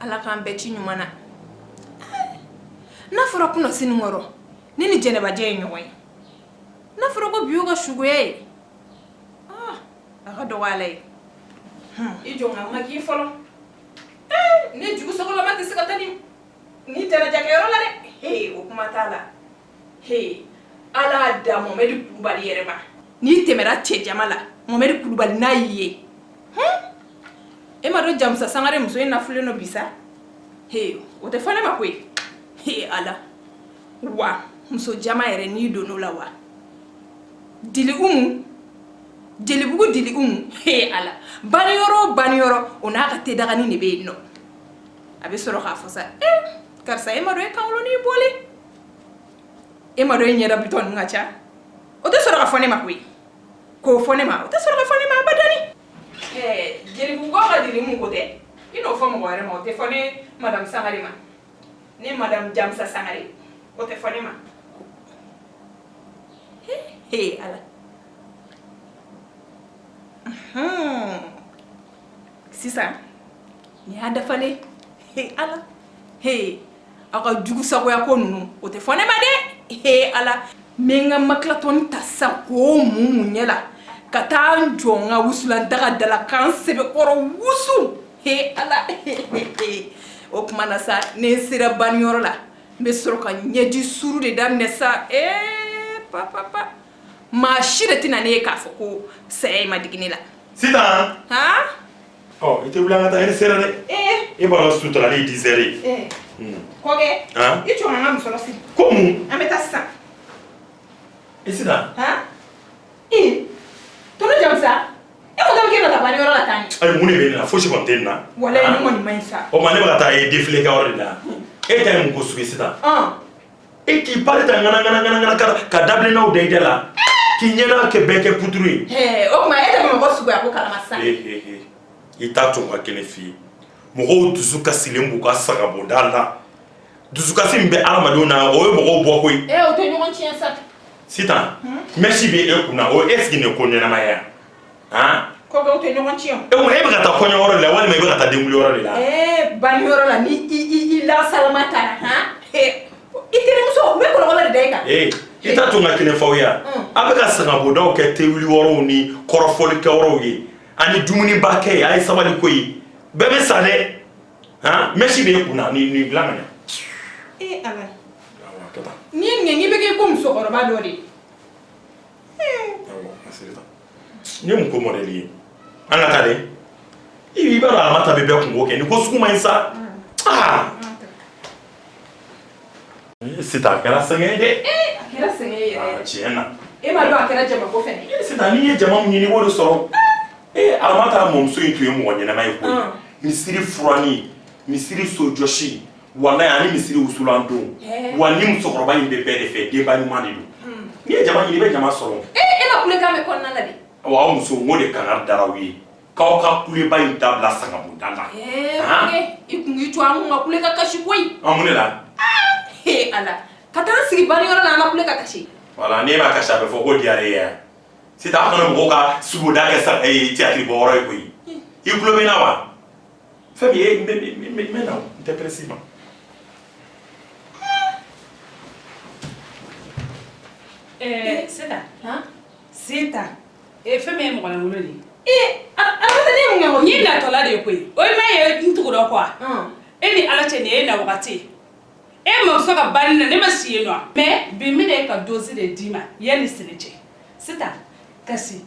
Ala k'an bɛɛ ci ɲuman na. N'a fɔra kunasini kɔrɔ ne ni jɛnɛbajɛ ye ɲɔgɔn ye, n'a fɔra ko bi y'u ka sugoya ye, a ka dɔgɔ Ala ye. I jɔ n ka maquiller fɔlɔ. Ne jugu sogolama tɛ se ka taa ni janajakɛyɔrɔ la dɛ, o kuma t'a la. He, Ala da Mohamɛdi Kulubali yɛrɛ ma, n'i tɛmɛra cɛ jama la, Mohamɛdi Kulubali n'a y'i ye, e ma dɔn Jamusa Sangare muso in nafulen don bi sa. He, o tɛ fɔ ne ma koyi. He Ala, wa muso jama yɛrɛ, n'i donn'o la, wa dili umu Jelibugu dili umu, he Ala, baniyɔrɔ o baniyɔrɔ, o n'a ka tedagani de bɛ yen nɔ. A bɛ sɔrɔ k'a fɔ sa, e karisa, e ma dɔn e kankolonin bɔlen, e ma dɔn e ɲɛda bitɔn ninnu ka ca. O tɛ sɔrɔ ka fɔ ne ma koyi. K'o fɔ ne ma, o tɛ sɔrɔ ka fɔ ne ma abadani. Ɛɛ, Jelibugukaw ka dili mun ko tɛ, i n'o fɔ mɔgɔ wɛrɛ ma, o tɛ fɔ ne madame Sangare ma. Ne madame Jamusa Sangare, o tɛ fɔ ne ma. He Ala, sisan nin y'a dafalen. He Ala, he, aw ka jugu sagoya ko ninnu, o tɛ fɔ ne ma dɛ. He Ala, n bɛ n ka makilatɔni ta sisan k'o mun mun ɲɛ la, ka taa n jɔ n ka wusulan daga da la, k'an sɛbɛkɔrɔ wusu. He Ala, o tuma na sa, ne sera baniyɔrɔ la, n bɛ sɔrɔ ka ɲɛji suru de daminɛ sa. Ee, pa pa pa, maa si de tɛna ne ye k'a fɔ ko saya ma digi ne la. Sitan. Han. Ɔ, i tɛ wuli an ka taa, heure sera dɛ. Ee. E b'a dɔn suturali ye 10 heures ye. Ee kɔkɛ. Han. I jɔ an ka musɔrɔ siri. Ko mun? An bɛ taa sisan. E Sitan. Han, ee, tonton Jamusa, e ko k'e bɛ k'e ka taa baniyɔrɔ la tan. Ayi, mun de bɛ nin na? Fosi kɔni tɛ nin na. Walayi, nin kɔni man ɲi sa. O tuma ne bɛ ka taa e défilé kɛyɔrɔ de la. E ta ye mun ko sugu ye sisan? E k'i pari ta ŋana ŋana ŋana ŋana ka dabilennaw da i da la, k'i ɲɛda kɛ bɛɛ kɛ puturu ye. O tuma e tɛ Bamakɔ suguya ko kalama sisan. Ee, i t'a to n ka kelen f'i ye. Mɔgɔw dusu kasilen b'u ka sagabonda la. Dusukasi min bɛ adamadenw na, o ye mɔgɔw bɔ koyi. Ee, o tɛ ɲɔgɔn tiɲɛ sa. Sitan, mèche bɛ e kunna, o est ce que nin ye ko ɲɛnama ye han? Kɔkɛ, o tɛ ɲɔgɔn tiɲɛ. E ko e bɛ ka taa kɔɲɔyɔrɔ de la walima e bɛ ka taa denkunliyɔrɔ de la? Ee, baniyɔrɔ la, ni i lasalama taara han, i terimuso, u bɛ kɔlɔkɔlɔ de da i kan. Ee, i t'a to n ka kelen f'aw ye yan. A bɛ ka sagabondaw kɛ tewuli yɔrɔw ni kɔrɔfɔlikɛyɔrɔw ye ani dumuniba kɛ ye. A ye sabali koyi, bɛɛ bɛ sa dɛ. Han, mèche bɛ e kunna, nin dilan ka ɲa. Ee Ala, n'i ye nin kɛ, n'i bɛ kɛ ko musokɔrɔba dɔ de ye. Nin ye mun ko modèle ye? An ka taa dɛ. I b'a dɔn Aramata bɛ bɛɛ kunko kɛ, nin ko sugu man ɲi sa. Aa, sisan a kɛra sɛgɛn ye dɛ. A kɛra sɛgɛn ye yɛrɛ. Tiɲɛ na. E m'a dɔn a kɛra jamako fɛnɛ ye. Sisan n'i ye jama min ɲini, i b'o de sɔrɔ. Ee, Aramata mɔmuso in tun ye mɔgɔ ɲɛnama ye koyi. Misiri furanni, misiri sojɔsi, walayi, ani misiri wusulan don wa. Ni musokɔrɔba in bɛ bɛɛ de fɛ, denba ɲuman de don. N'i ye jama ɲini, i bɛ jama sɔrɔ. Ee, e ma kulekan mɛn kɔnɔna la de? Wa aw muso, n ko de kangari dara aw ye k'aw ka kuleba in dabila sagabonda la. Ee, i kun k'i to an kun ka kule ka kasi koyi. An mun de la? Ee Ala, ka taa an sigi baniyɔrɔ la, an ka kule ka kasi. Wala n'e ma kasi, a bɛ fɔ ko diyara e ye. Sisan aw kana mɔgɔw ka suguda kɛ sa théâtre bɔ yɔrɔ ye koyi. I tulo bɛ n na wa? Fɛn min ye, n bɛ na, n tɛ pressé ma. Ɛɛ Sita, Sita, fɛn min ye mɔgɔ lankolon de ye. Ee, Aramata, ne ye mun kɛ ko? N ye natɔla de ye koyi. O ma ye n tugu dɔ kɔ wa? E ni Ala cɛ, nin ye na wagati ye. E mamuso ka banni na, ne ma si yen nɔ. Mais bi n bɛna e ka dose de d'i ma yanni sini cɛ. Sita, kasi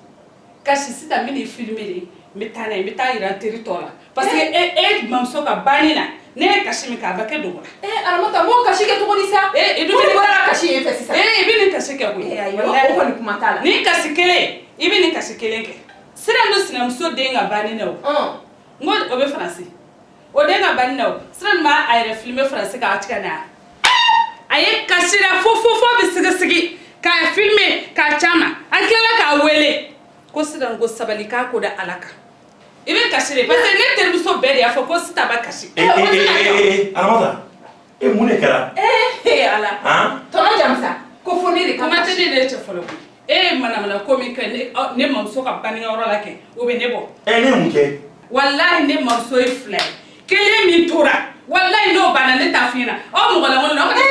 kasi. Sita, n bɛ n'i filmer de, n bɛ taa n'a ye, n bɛ taa yira n teri tɔw la. Parce que e mamuso ka banni na, ne ye kasi min kɛ, a bɛ kɛ dogo la. Ee Aramata, n b'o kasi kɛ cogo di sa? Ee, i dun bɛ bɔra ka kasi yen fɛ sisan. Ee, i bɛ nin kasi kɛ koyi. Ee ayi, o kɔni kuma t'a la. Nin kasi kelen, i bɛ nin kasi kelen kɛ. Sira dun sinamuso den ka banni na o. N ko o bɛ Faransi. O den ka banni na o, Sira dun b'a a yɛrɛ filmer Faransi k'a ci ka na. A ye kasi la fo fo fo bɛ sigisigi k'a filmer k'a ci a ma. An tilala k'a wele ko Sira ko sabali, k'a ko da Ala kan. I bɛ kasi de parce que ne terimuso bɛɛ de y'a fɔ ko Sita bɛ kasi. Ee ee ee, Aramata, e mun de kɛra? Ee Ala. Han? Tonton Jamusa, ko fo ne de ka Kuma tɛ ne de cɛ fɔlɔ koyi. E ye manamana ko min kɛ ne mamuso ka bannikɛyɔrɔ la kɛ, o bɛ ne bɔ. Ɛ, ne ye mun kɛ? Walahi, ne mamuso ye fila ye. Kelen min tora, walayi, n'o banna, ne t'a f'i ɲɛna. Aw mɔgɔ lankolon, aw ka